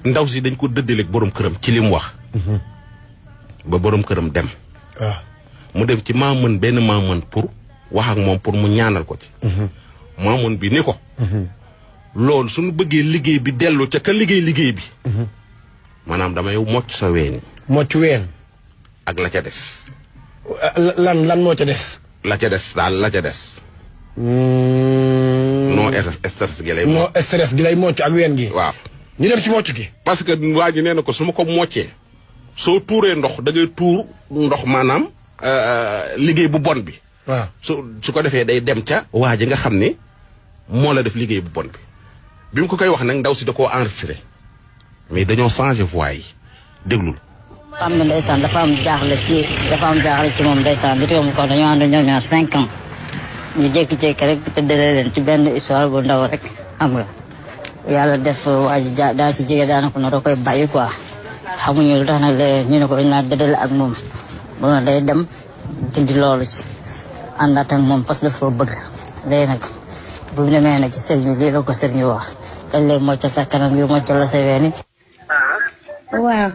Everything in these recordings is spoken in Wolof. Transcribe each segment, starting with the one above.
ndaw si dañ ko dëddaleeg borom këram ci li mu wax. ba borom këram dem. mu dem ci maamun benn maamun pour wax ak moom pour mu ñaanal ko ci. maamun bi ni ko. loolu suñu bëggee liggéey bi dellu ca ka liggéey bi. maanaam damay mocc sa ween. mocc ween. ak la ca des. lan moo ca des. la ca des daal la ca des. non stress gi lay. non stress gi lay mocc ak ween gi. waaw ñu dem ci mocc gi. parce que waa ji nee na ko su ma ko moccee soo tuuree ndox da ngay tuur ndox maanaam liggéey bu bon bi. waaw su ko defee day dem ca waa ji nga xam ne moo la def liggéey bu bon bi bi mu ko koy wax nag ndaw si da koo enregistré mais dañoo changé voix yi déglul. xam ne ndeysaan dafa am jaaxle ci moom ndeysaan li mu ko dañoo ànd ñoom ñaar 5 ans ñu jékki-jékki rek tëddale leen ci benn histoire bu ndaw rek xam nga yàlla def waa ji daal si jege daanaka no da koy bàyyi quoi xamuñu lu tax nag ñu ne ko dañ naa dëddale ak moom ba na day dem dindi loolu ci àndaat ak moom parce que dafa ko bëgg léegi nag bu ñu demee nag ci sëriñ bi lii la ko sëriñ wax dañ lay moccal sa kanam gi moccal la sa weeni. waaw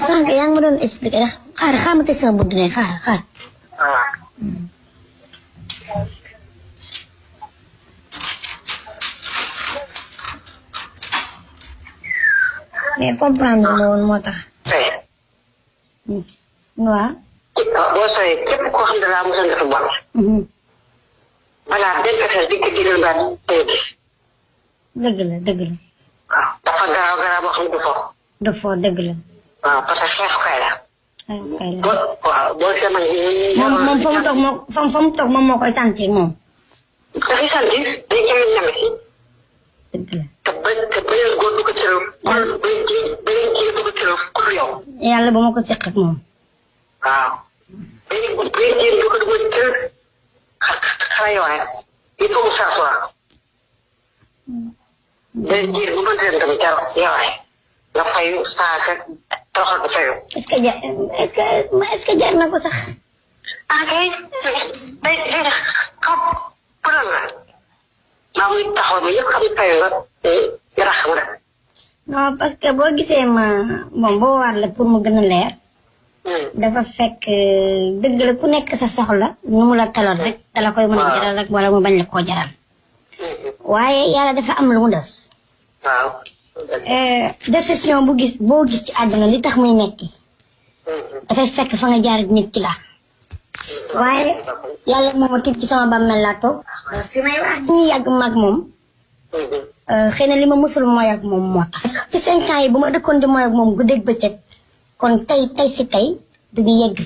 sànq yaa ngi ma doon expliqué ndax xaar ma tëj sama bunt ne xaar. mais comprendre ma woon moo tax. waaw. boo sooyee képp koo xam ne laa mos a def bon. balaa benn affaire di ko jëlee mbaa day gis. dëgg la. waaw dafa garaaw boo xam ne du fo. du fo dëgg la. waaw parce que xeexukaay la. boo see moom fa mu toog moom moo koy sentir moom. dafay sentir day ñeme ñeme si. dëgg la. te beneen góor du ko cëral. beneen kii du ko cëral ku yow. yàlla ba ma ko seq ak moom. waaw. beneen kii du ko cëral xale yowaay il faut mu s'asseoir. beneen kii bu mënti leen tamit jar yowaay nga fayu saaga toroxal ko fayu. est-ce que jar na ko sax. kay day xam problème la. maa ngi taxaw ba yëpp xam ne fayu nga rax mu rek. non parce que boo gisee boo waar la pour mu gën a leer. dafa fekk dëgg la ku nekk sa soxla nu mu la taloon rek dala koy mën a jaral rek wala mu bañ la koo jaral. waaye yàlla dafa am lu mu def. waaw. déception boo gis ci àdduna li tax muy metti dafay fekk fa nga jaar nit ki la. waaye yàlla moom a tiit ci sama bàmmeel laa toog. fi may wax ñi yàgg mag moom. xëy na li ma musul mooy ak moom moo tax. ci 5 ans yi bu ma dëkkoon di mooy ak moom guddeeg bëccëg kon tey si tey du ñu yegg.